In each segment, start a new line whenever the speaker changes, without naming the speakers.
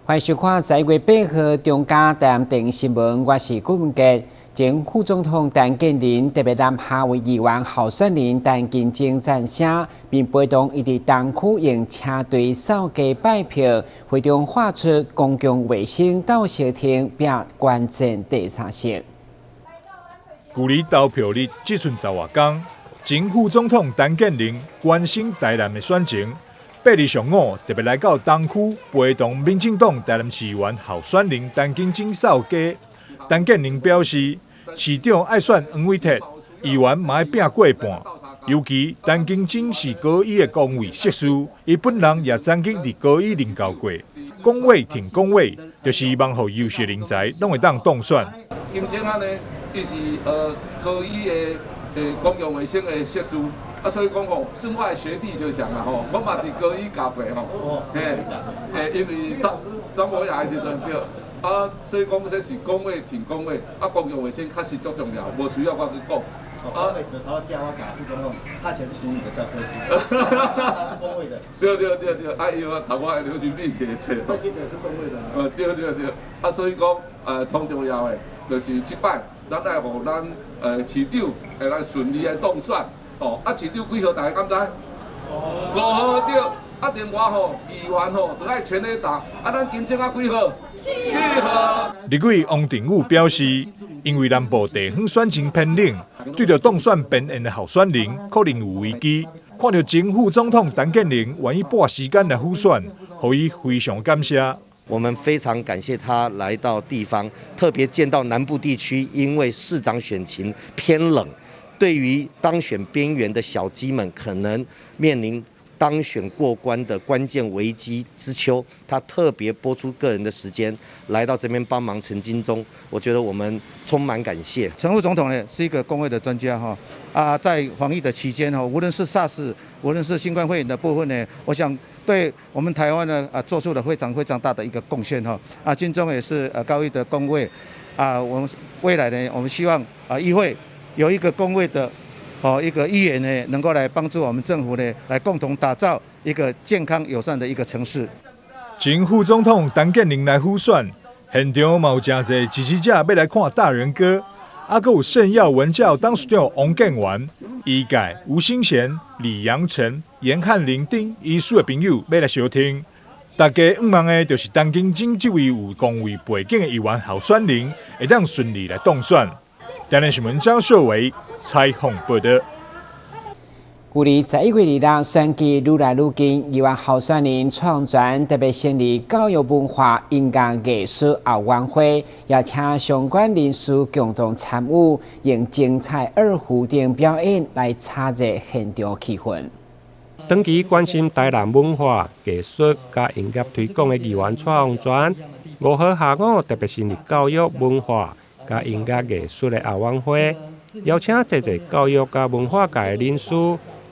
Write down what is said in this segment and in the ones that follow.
歡迎收看11月8號中嘉台南電視新聞，我是顧文傑。前副總統陳建仁特別南下為議員候選人陳金鐘贊聲，並陪同伊佇東區用車隊掃街拜票，會中喊出公共衛生鬥相挺，拼關鍵第三席。
距離投票日只賰十外工，前副總統陳建仁關心台南的選情。8日上午特別來到東區，陪同民進黨台南市議員候選人陳金鐘掃街。陳建仁表示，市長愛選黃偉哲，議員嘛愛拼過半。尤其陳金鐘是高醫的公衛碩士，伊本人也曾經佇高醫任教過。公衛挺公衛，就是希望予優秀人才攏會當當選。
金鐘啊呢，伊是高醫的公共衛生的碩士。啊，所以講吼，算我的學弟就像啦吼，我嘛佇高醫教過吼，嘿，嘿，因為張張博雅的時陣對，啊，所以講這是公衛挺公衛，啊，公共衛生確實足重要，無需要我去講。
啊，頭調我教副總統，他以前是讀你的教科書，他是公衛的。
對對對對，啊，伊話讀我的流行病學冊。
他記得是公衛的。
對對對，啊，所以講，通重要的，就是這擺，咱愛予咱市長會來順利的當選。哦，啊，市長幾號？大家敢知？5號對。啊，另外吼，議員吼，就愛全力打。啊，咱金鐘啊幾號？4號。
立委王定宇表示，因為南部地方選情偏冷，對著當選邊緣的候選人可能有危機。看著前副總統陳建仁願意撥時間來輔選，予伊非常感謝。
我們非常感謝他來到地方，特別見到南部地區，因為市長選情偏冷。對於當選邊緣的小雞們，可能面臨當選過關的關鍵危機之秋，他特別撥出個人的時間來到這邊幫忙陳金鐘，我覺得我們充滿感謝。
陳副總統呢是一個公衛的專家哈，啊，在防疫的期間哈，無論是 SARS，無論是新冠肺炎的部分呢，我想對我們台灣呢啊做出了非常非常大的一個貢獻哈。啊，金鐘也是高醫的公衛，啊，我們未來呢，我們希望啊議會有一個公衛的哦一個議員呢，能夠來幫助我們政府呢，來共同打造一個健康友善的一個城市。
前副總統陳建仁來輔選，現場嘛有誠濟支持者欲來看大仁哥，啊，閣有聖耀文教董事長王建元、醫界吳欣賢、李陽成、嚴漢林等醫師的朋友欲來相挺。大家向望的就是陳金鐘這位有公衛背景的議員候選人，會當順利來當選。台南新聞張秀維採訪報道。
距離11月26選舉愈來愈近，議員候選人蔡洪泉特別成立教育文化音樂藝術後援會，邀請相關人士共同參與，用精彩二胡等表演來炒熱現場氣氛。
長期關心台南文化、藝術佮音樂推廣的議員蔡洪泉，5號下午特別成立教育文化佮音樂藝術的後援會，邀請濟濟教育佮文化界的人士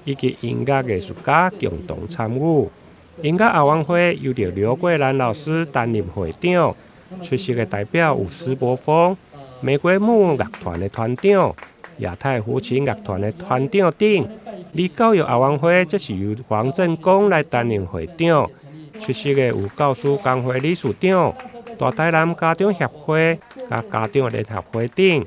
以及音樂藝術家共同參與。音樂後援會由著劉桂蘭老師擔任會長，出席的代表有施柏峰、玫瑰木樂團的團長、亞太胡琴樂團的團長等。而教育後援會則是由黃振功來擔任會長，出席的有教師工會理事長、大台南家長協會佮家長聯合會等。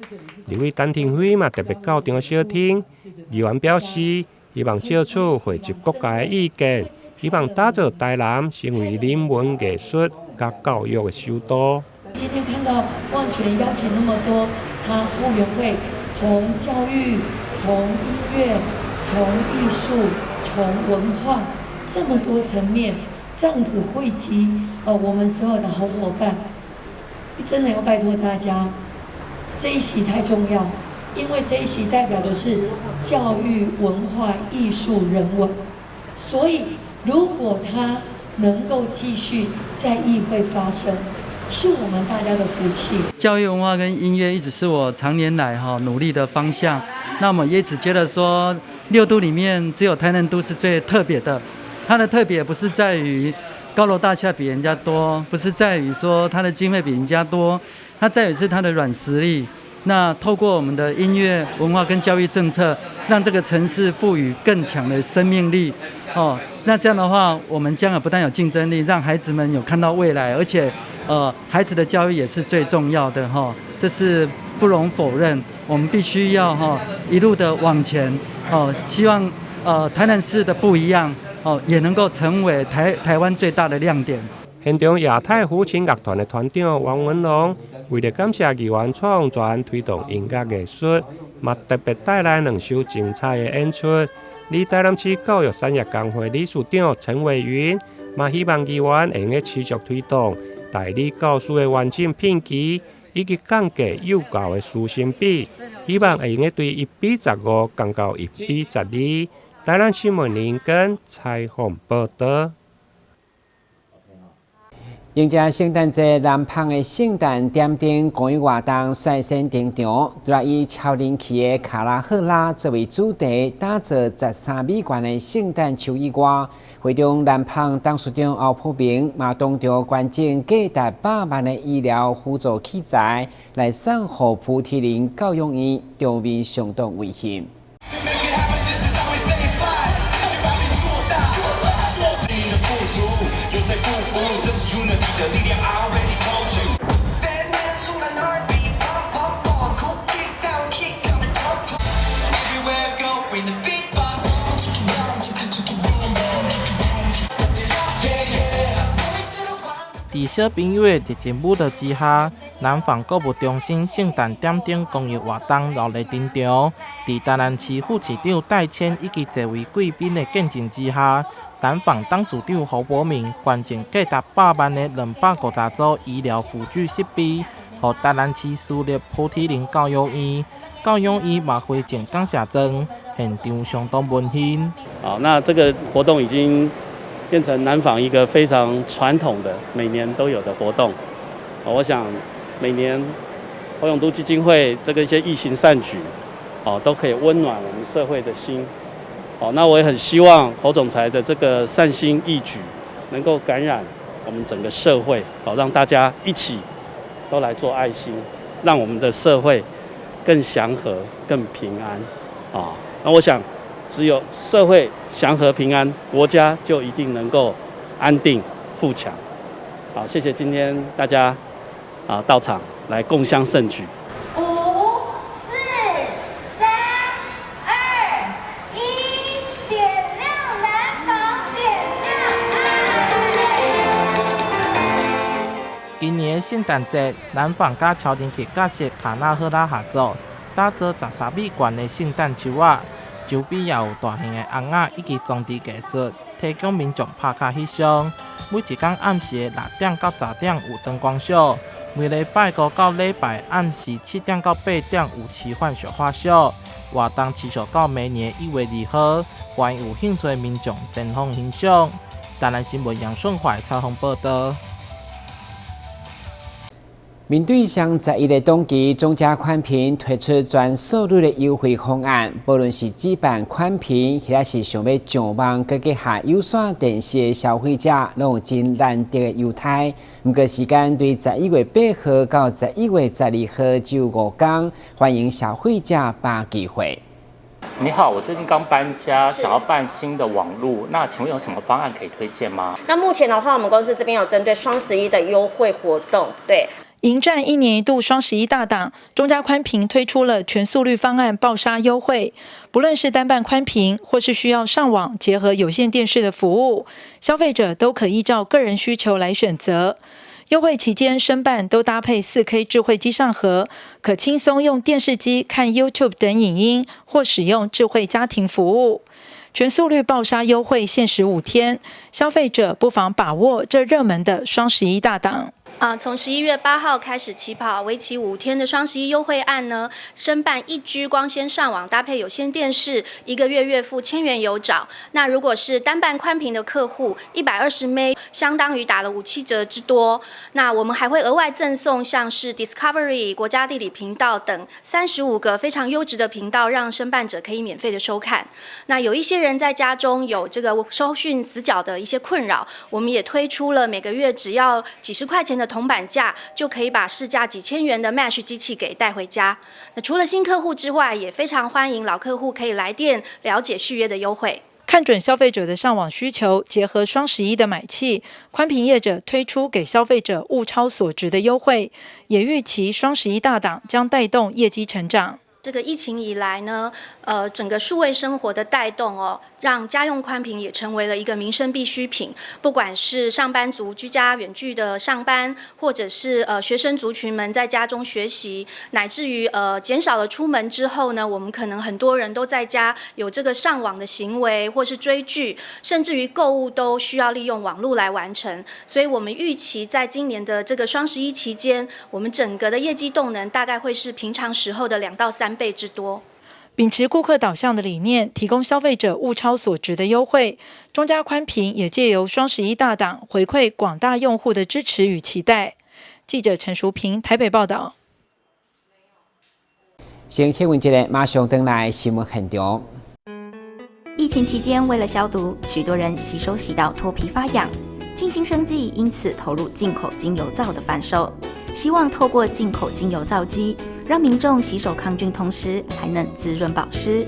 立委陳亭妃嘛特別到場相聽，議員表示希望借此匯集各界的意見，希望打造台南成為人文藝術佮教育的首都。
今天看到旺泉邀請那麼多，他後援會從教育、從音樂、從藝術、從文化這麼多層面，這樣子匯集我們所有的好夥伴，真的要拜託大家，這一席太重要，因為這一席代表的是教育、文化、藝術、人文，所以如果他能夠繼續在議會發聲，是我們大家的福氣。
教育文化跟音樂一直是我常年來哈努力的方向。那麼也只覺得說，六都裡面只有台南都是最特別的。它的特別不是在於高樓大廈比人家多，不是在於說它的經費比人家多，它在於是它的軟實力。那透過我們的音樂文化跟教育政策，讓這個城市賦予更強的生命力。哦，那這樣的話，我們將來不但有競爭力，讓孩子們有看到未來，而且，孩子的教育也是最重要的哈，這是不容否認。我們必須要哈一路的往前哦，希望台南市的不一樣哦，也能夠成為台灣最大的亮點。
現場亞太胡琴樂團的團長王文龍，為了感謝議員蔡旺泉推動音樂藝術，嘛特別帶來兩首精彩的演出。而台南市教育產業工會理事長陳偉雲，嘛希望議員會用持續推動代理教師的完整聘期，以及降低幼教的師生比，希望會用對1比15降到1比12。台南新聞林根採訪報道。
迎接聖誕節，南紡的聖誕點燈公益活動率先登場，除了以超人氣的卡拉赫拉作為主題，打造13米懸的聖誕樹以外，會長南紡董事長歐普明嘛當場捐贈價值百萬的醫療輔助器材，來送予菩提林教養院，場面相當溫馨。
佇小朋友的熱情舞蹈之下，南紡購物中心聖誕點燈公益活動熱烈登場。佇台南市副市長戴謙以及濟位貴賓的見證之下，南紡董事長侯柏銘捐贈價值百萬的250組醫療輔具設備，予台南市私立菩提林教育院。教養院嘛回贈感謝狀，現場相當溫馨。
好，那這個活動已經變成南紡一個非常傳統的每年都有的活動。我想每年侯永篤基金會這個一些義行善舉，哦，都可以溫暖我們社會的心。哦，那我也很希望侯總裁的這個善心義舉能夠感染我們整個社會，哦，讓大家一起都來做愛心，讓我們的社會更祥和、更平安。啊，那我想，只有社會祥和平安，國家就一定能夠安定富強。好，謝謝今天大家啊到場來共襄盛舉。
5、4、3、2、1，點亮南紡，點亮愛。
今年聖誕節，南紡佮超人氣角色卡納赫拉合作，打造13米懸的聖誕樹仔。周邊也有大型的尪仔以及裝置藝術，提供民眾拍卡翕相。每一工暗時的6點到10點有燈光秀，每禮拜五到禮拜暗時7點到8點有奇幻雪花秀。活動持續到明年1月2號，歡迎有興趣的民眾前往欣賞。台南新聞楊順懷採訪報道。
面對雙十一的檔期，中嘉寬頻推出全速率的優惠方案，無論是只辦寬頻，或者是想欲上網閣結合有線電視的消費者，攏有真難得的優待。毋過時間對11月8號到11月12號只有5工，歡迎消費者把握機會。
你好，我最近剛搬家，想要辦新的網路，那請問有什麼方案可以推薦嗎？
那目前的話，我們公司這邊有針對雙十一的優惠活動，對。
迎戰一年一度雙十一大檔，中嘉寬頻推出了全速率方案爆殺優惠。不論是單辦寬頻，或是需要上網結合有線電視的服務，消費者都可依照個人需求來選擇。優惠期間申辦都搭配 4K 智慧機上盒，可輕鬆用電視機看 YouTube 等影音，或使用智慧家庭服務。全速率爆殺優惠限時5天，消費者不妨把握這熱門的雙十一大檔。
啊，從11月8號開始起跑，為期5天的雙十一優惠案呢，申辦1G 光纖上網搭配有線電視，一個月月付1000元有找。那如果是單辦寬頻的客戶，120 M 相當於打了5、7折之多。那我們還會額外贈送像是 Discovery 國家地理頻道等35個非常優質的頻道，讓申辦者可以免費的收看。那有一些人在家中有這個收訊死角的一些困擾，我們也推出了每個月只要幾十塊錢的銅板價就可以把市價幾千元的 Mesh 機器給帶回家。那除了新客戶之外，也非常歡迎老客戶可以來電了解續約的優惠。
看準消費者的上網需求，結合雙十一的買氣，寬頻業者推出給消費者物超所值的優惠，也預期雙十一大檔將帶動業績成長。
這個疫情以來呢，整個數位生活的帶動哦，讓家用寬頻也成為了一個民生必需品。不管是上班族居家遠距的上班，或者是學生族群們在家中學習，乃至於減少了出門之後呢，我們可能很多人都在家有這個上網的行為，或是追劇，甚至於購物都需要利用網路來完成。所以我們預期在今年的這個雙十一期間，我們整個的業績動能大概會是平常時候的2到3倍之多。
秉持顧客導向的理念，提供消費者物超所值的優惠。中嘉寬頻也借由雙十一大檔回饋廣大用戶的支持與期待。記者陳淑平台北報道。
先新聞一下，馬上轉來新聞現場。
疫情期間，為了消毒，許多人洗手洗到脫皮發癢。靜心生技因此投入進口精油皂的販售，希望透過進口精油皂機，讓民眾洗手抗菌，同時還能滋潤保濕。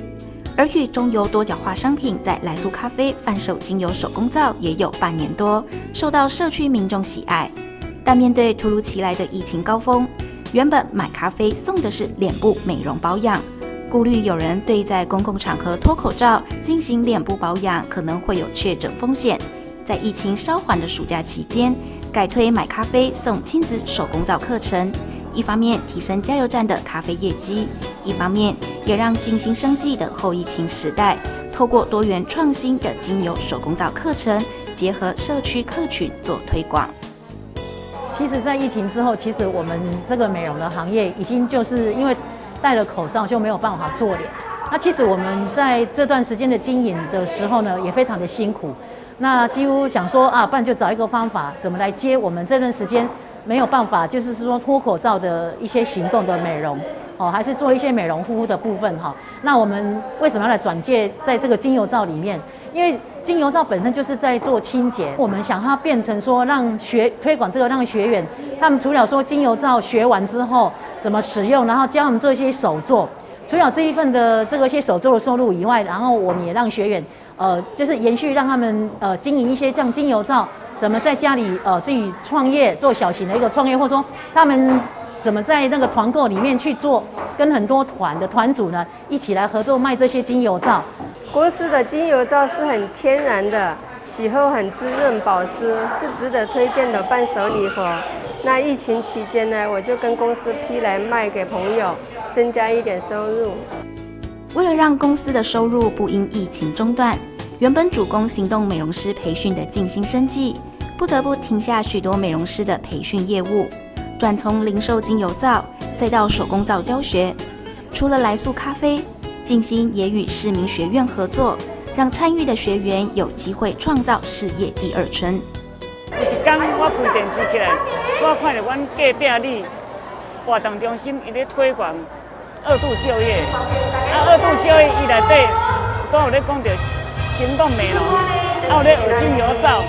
而與中油多角化商品在來素咖啡販售精油手工皂也有半年多，受到社區民眾喜愛。但面對突如其來的疫情高峰，原本買咖啡送的是臉部美容保養，顧慮有人對在公共場合脫口罩進行臉部保養可能會有確診風險，在疫情稍緩的暑假期間，改推買咖啡送親子手工皂課程。一方面提升加油站的咖啡業績，一方面也讓靜心生技的後疫情時代，透過多元創新的精油手工皂課程，結合社區客群做推廣。
其實，在疫情之後，其實我們這個美容的行業已經就是因為戴了口罩就沒有辦法做臉。那其實我們在這段時間的經營的時候呢，也非常的辛苦。那幾乎想說啊，不然就找一個方法，怎麼來接我們這段時間沒有辦法，就是說脫口罩的一些行動的美容，哦，還是做一些美容護膚的部分哈。那我們為什麼要來轉介在這個精油皂裡面？因為精油皂本身就是在做清潔，我們想它變成說讓學推廣這個，讓學員他們除了說精油皂學完之後怎麼使用，然後教他們做一些手作，除了這一份的這個一些手作的收入以外，然後我們也讓學員就是延續讓他們經營一些像精油皂。怎麼在家裡自己創業做小型的一個創業，或者說他們怎麼在那個團購裡面去做，跟很多團的團主呢一起來合作賣這些精油皂。
公司的精油皂是很天然的，洗後很滋潤保濕，是值得推薦的伴手禮盒。那疫情期間呢，我就跟公司批來賣給朋友，增加一點收入。
為了讓公司的收入不因疫情中斷，原本主攻行動美容師培訓的靜心生技，不得不停下許多美容師的培訓業務，轉從零售精油皂，再到手工皂教學。除了來素咖啡，靜心也與市民學院合作，讓參與的學員有機會創造事業第二春。
有一天我開電視起來，我看著阮隔壁里活動中心伊咧推廣二度就業，啊二度就業伊內底都有咧講著行動美容，啊有咧學精油皂。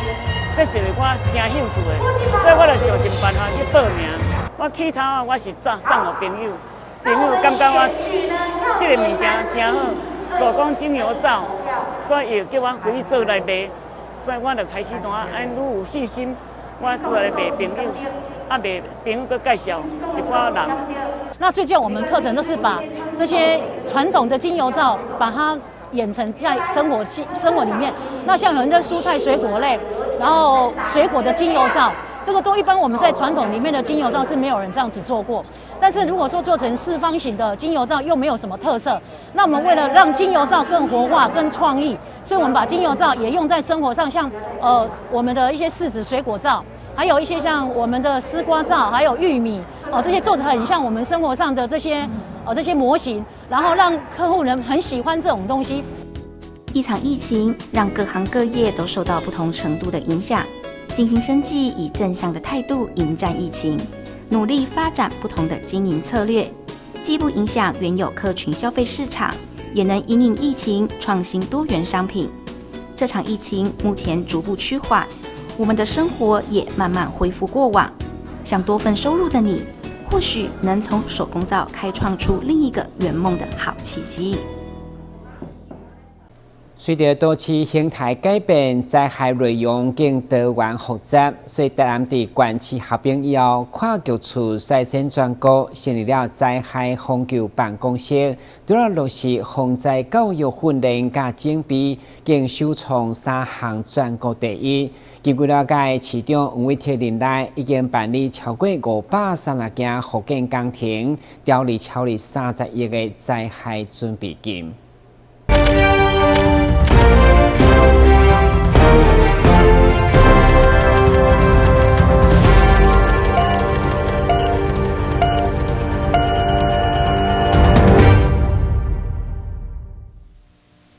這是我真興趣的，所以我就想盡辦法去報名。我起頭啊，我是送送予朋友，朋友感覺我這個物件真好，手工精油皂，所以伊就叫我回去做來賣。所以我就開始怎啊，按愈有信心，我過來賣朋友，啊賣朋友閣介紹一寡人。
那最近我們課程都是把這些傳統的精油皂，把它演成在生活裡面。那像有人的蔬菜水果類。然後水果的精油皂，這個都一般我們在傳統裡面的精油皂是沒有人這樣子做過。但是如果說做成四方形的精油皂又沒有什麼特色，那我們為了讓精油皂更活化、更創意，所以我們把精油皂也用在生活上，像我們的一些柿子水果皂，還有一些像我們的絲瓜皂，還有玉米哦，這些做成很像我們生活上的這些模型，然後讓客戶人很喜歡這種東西。
一場疫情讓各行各業都受到不同程度的影響，靜心生技以正向的態度迎戰疫情，努力發展不同的經營策略，既不影響原有客群消費市場，也能因應疫情創新多元商品。這場疫情目前逐步趨緩，我們的生活也慢慢恢復過往。想多份收入的你，或許能從手工皂開創出另一個圓夢的好契機。
隨著都市形態改變，災害內容更多元複雜，所以台南佇縣市合併以後，跨局處率先全國成立了災害防救辦公室，除了落實防災教育訓練佮準備，更首創三項全國第一。根據了解，市長黃偉哲任內已經辦理超過530件復建工程，調入超過30億的災害準備金。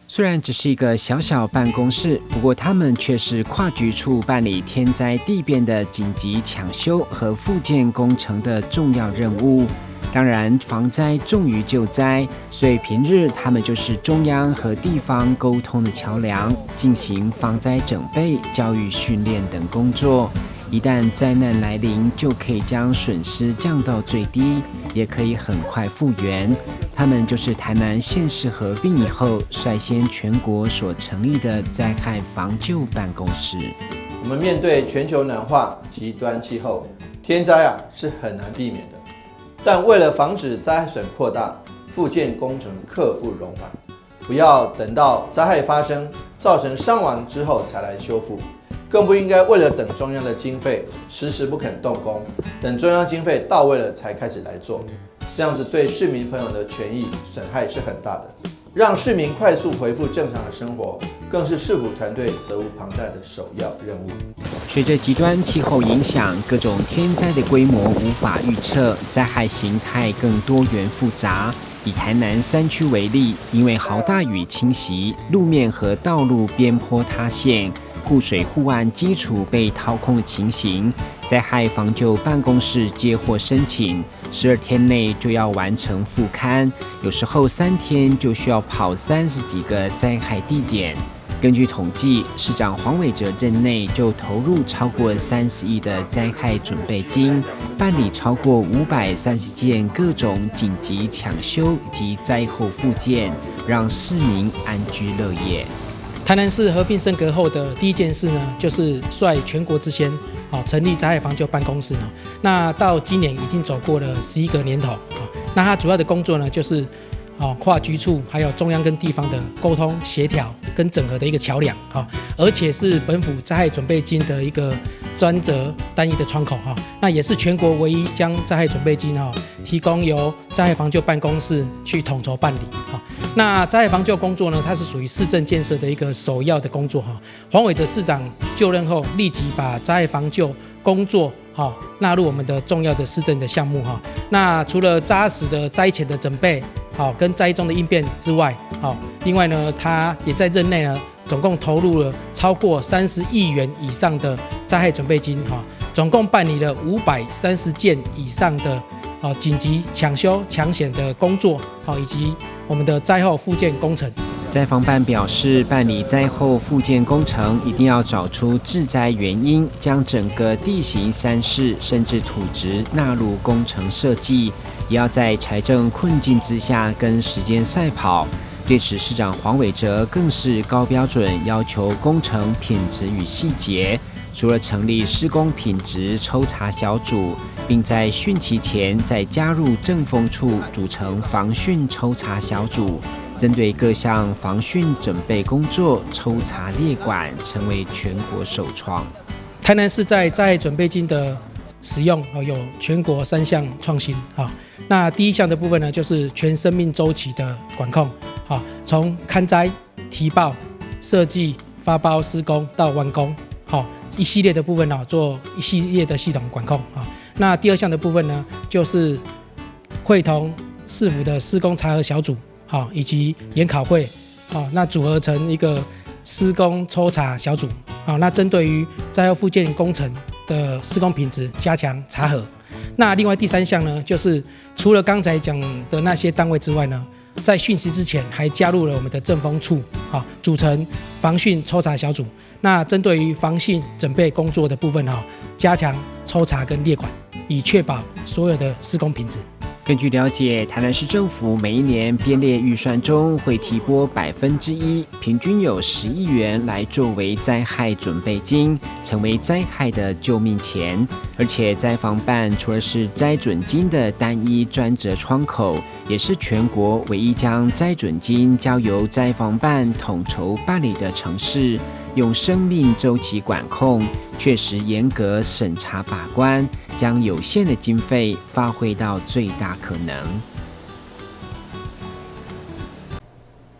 雖然只是一個小小辦公室，不過他們卻是跨局處辦理天災地變的緊急搶修和復建工程的重要任務。當然，防災重於救災，所以平日他們就是中央和地方溝通的橋梁，進行防災準備、教育訓練等工作。一旦災難來臨，就可以將損失降到最低，也可以很快復原。他們就是台南縣市合併以後，率先全國所成立的災害防救辦公室。
我們面對全球暖化、極端氣候、天災啊，是很難避免的。但為了防止災損擴大，復建工程刻不容緩，不要等到災害發生造成傷亡之後才來修復。更不應該為了等中央的經費，遲遲不肯動工，等中央經費到位了才開始來做，這樣子對市民朋友的權益損害是很大的。讓市民快速恢復正常的生活，更是市府團隊責無旁貸的首要任務。
隨著極端氣候影響，各種天災的規模無法預測，災害形態更多元複雜。以台南山區為例，因為豪大雨侵襲，路面和道路邊坡塌陷。護水護岸基礎被掏空的情形，災害防救辦公室接獲申請，12天內就要完成復勘，有時候3天就需要跑30幾個災害地點。根據統計，市長黃偉哲任內就投入超過30億的災害準備金，辦理超過530件各種緊急搶修及災後復建，讓市民安居樂業。
台南市合併升格後的第一件事呢，就是率全國之先，成立災害防救辦公室。那到今年已經走過了11個年頭，那它主要的工作呢，就是跨局處還有中央跟地方的溝通協調跟整合的一個橋梁，而且是本府災害準備金的一個專責單一的窗口，那也是全國唯一將災害準備金提供由災害防救辦公室去統籌辦理。那災害防救工作呢，它是屬於市政建設的一個首要的工作哈。黃偉哲市長就任後，立即把災害防救工作納入我們的重要的市政的項目哈。那除了紮實的災前的準備，好跟災中的應變之外，好，另外呢，他也在任內呢，總共投入了超過30億元以上的災害準備金哈，總共辦理了530件以上的緊急搶修搶險的工作，好以及我們的災後復建工程。
災防辦表示，辦理災後復建工程，一定要找出致災原因，將整個地形、山勢甚至土質納入工程設計，也要在財政困境之下跟時間賽跑。對此，市長黃偉哲更是高標準要求工程品質與細節。除了成立施工品質抽查小組，並在汛期前再加入政風處組成防汛抽查小組，針對各項防汛準備工作抽查列管，成為全國首創。
台南市在災害準備金的使用有全國3項創新啊。那第一項的部分呢，就是全生命週期的管控，好，從勘災、提報、設計、發包、施工到完工。好，一系列的部分呢，做一系列的系統管控啊。那第二項的部分呢，就是會同市府的施工查核小組，好，以及研考會，好，那組合成一個施工抽查小組，好，那針對於災後復建工程的施工品質加強查核。那另外第三項呢，就是除了剛才講的那些單位之外呢，在汛期之前還加入了我們的政風處，啊，組成防汛抽查小組。那針對於防汛準備工作的部分，哈，加強抽查跟列管，以確保所有的施工品質。
根根據了解，台南市政府每一年編列預算中會提撥1%，平均有10億元來作為災害準備金，成為災害的救命錢。而且災防辦除了是災準金的單一專責窗口，也是全國唯一將災準金交由災防辦統籌辦理的城市。用生命週期管控，確實嚴格審查把關，將有限的經費發揮到最大可能。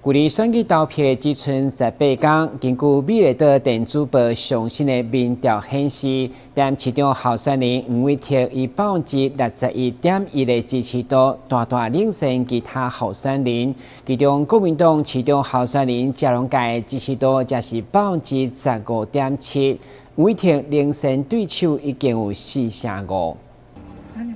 距離選舉投票只賰18天，根據美麗島電子報上新的民調顯示，台南市長候選人黃偉哲以61.1%的支持度，大大領先其他候選人。其中國民黨市長候選人謝龍介支持度則是15.7%，黃偉哲領先對手已經有4成5。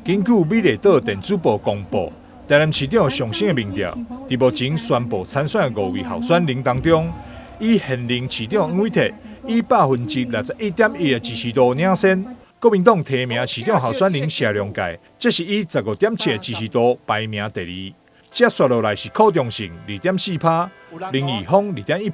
根據美麗島電子報公布，台南市長上新的民調，佇目前宣布參選的五位候選人當中，以現任市長黃偉哲以61.1%的支持度領先，國民黨提名市長候選人謝龍介，則是以15.7的支持度排名第二。接續落來是柯中盛2.4%，林義峰2.1%，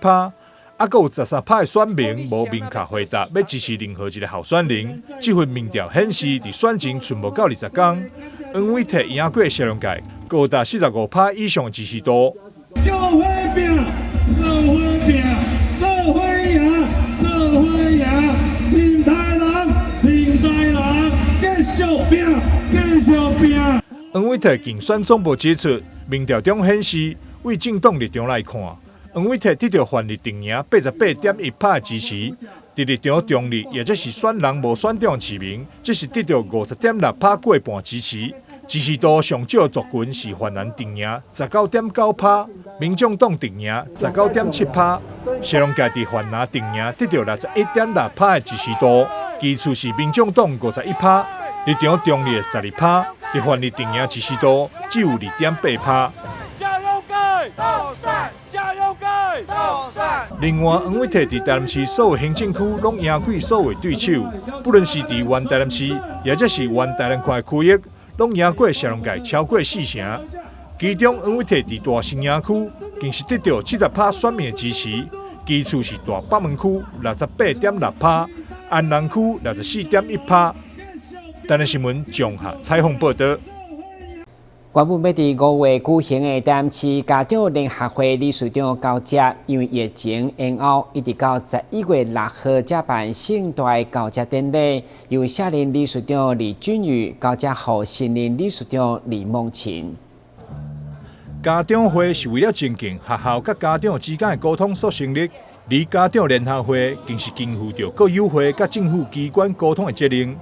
猶閣有13%的選民無明確回答欲支持任何一个候選人。這份民調顯示，佇選前賰無夠20天，黃偉哲贏過謝龍介，高達45%以上的支持度。
做伙拼，做伙拼，做伙贏，做伙贏，挺台南，挺台南，繼續拼，繼續拼。
黃偉哲競選總部指出，民調中顯示，對政黨立場來看，黃偉哲得著泛綠陣營88.1%的支持，佇立場中立，也就是選人無選中市民，則是得著50.6%過半支持。支持度上少族群是泛藍陣營19.9%，民眾黨陣營19.7%，謝龍介佇泛藍陣營得著61.6%的支持度，其次是民眾黨51%，立場中立的12%，佇泛綠陣營支持度只有2.8%。
加油蓋，當選！加油蓋，當選！
另外，黃偉哲佇台南市所有行政區攏贏過所有對手，不論是佇原台南市，抑者是原台南縣的區域，攏贏過謝龍介超過4成。其中，黃偉哲佇大新營區更是得著70%選民的支持，其次是大北門區68.6%，安南區64.1%。台南新聞綜合採訪報導。
原本欲佇5月舉行的台南市家長聯合會理事長交接，因為疫情延後，一直到11月6號才辦盛大交接典禮，由卸任理事長李俊宇交接予新任理事長李夢琴。
家長會是為了增進學校佮家長之間的溝通所成立，而家長聯合會更是肩負著各友會佮政府機關溝通的責任。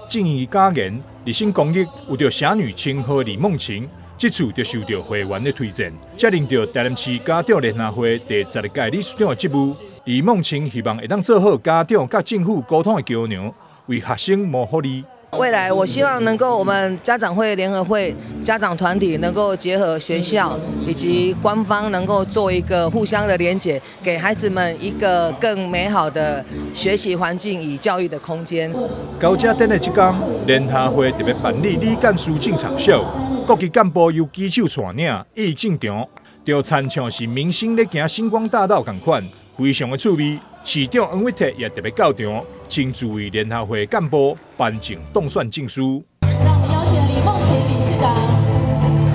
正義假言、熱心公益有著俠女稱號李夢琴，這次就受著會員的推薦，接任著台南市家長聯合會第12屆理事長的職務。李夢琴希望會當做好家長佮政府溝通的橋梁，為學生謀福利。
未來我希望能夠我們家長會聯合會、家長團體能夠結合學校以及官方，能夠做一個互相的連結，給孩子們一個更美好的學習環境與教育的空間。
交接典禮這天，聯合會特別辦理李幹事進場秀，各級幹部由機手帶領一一進場，就親像是明星咧行星光大道仝款，非常的趣味。市長黃偉哲也特別到場，親自為聯合會幹部頒贈當選證書。
讓我們邀請李夢琴理事長。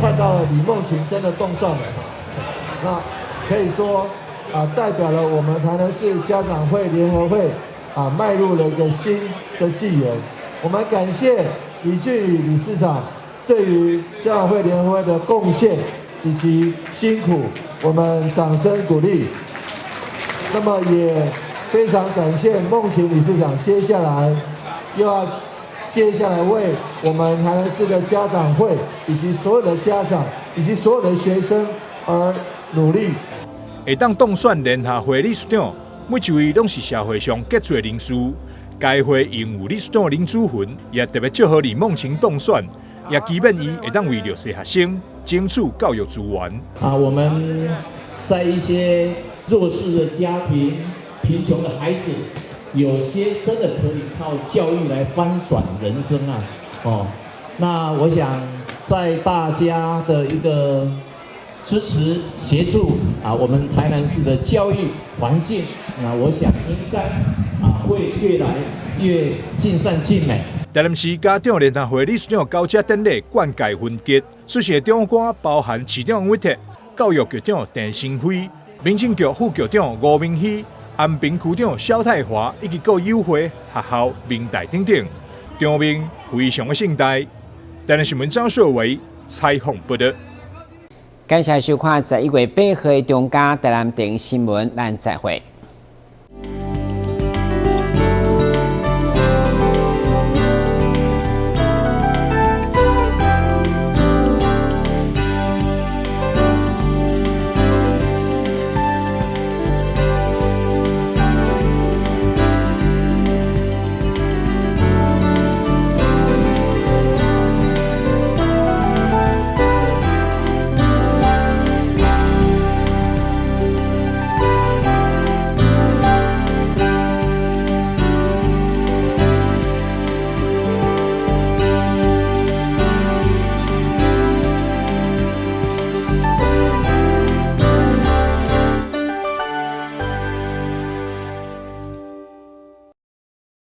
看到李夢琴真的當選了，那可以說啊，代表了我們台南市家長會聯合會啊，邁入了一個新的紀元。我們感謝李俊宇理事長對於家長會聯合會的貢獻以及辛苦，我們掌聲鼓勵。那麼也非常感謝夢琴理事長，接下來又要接下來為我們台南市的家長會以及所有的家長以及所有的學生而努力。
會當當選聯合會理事長，每一位攏是社會上傑出的人士。該會榮譽理事長林祖雲也特別祝賀李夢琴當選，也期勉伊會當為弱勢學生爭取教育資源。
啊，我們在一些弱勢的家庭、貧窮的孩子，有些真的可以靠教育來翻轉人生啊！哦，那我想在大家的一個支持協助啊，我們台南市的教育環境，那我想應該啊會越來越盡善盡美。
台南市家長聯合會理事長高階典禮冠蓋勳吉，出席的長官包含市長黃偉哲、教育局長鄭新輝、民政局副局長吳明熙、安平區長蕭泰華以及各友會、學校、民代等等，場面非常的盛大。台南新聞張碩偉採訪報導。
感謝收看11月8號的中嘉台南電新聞，咱再會。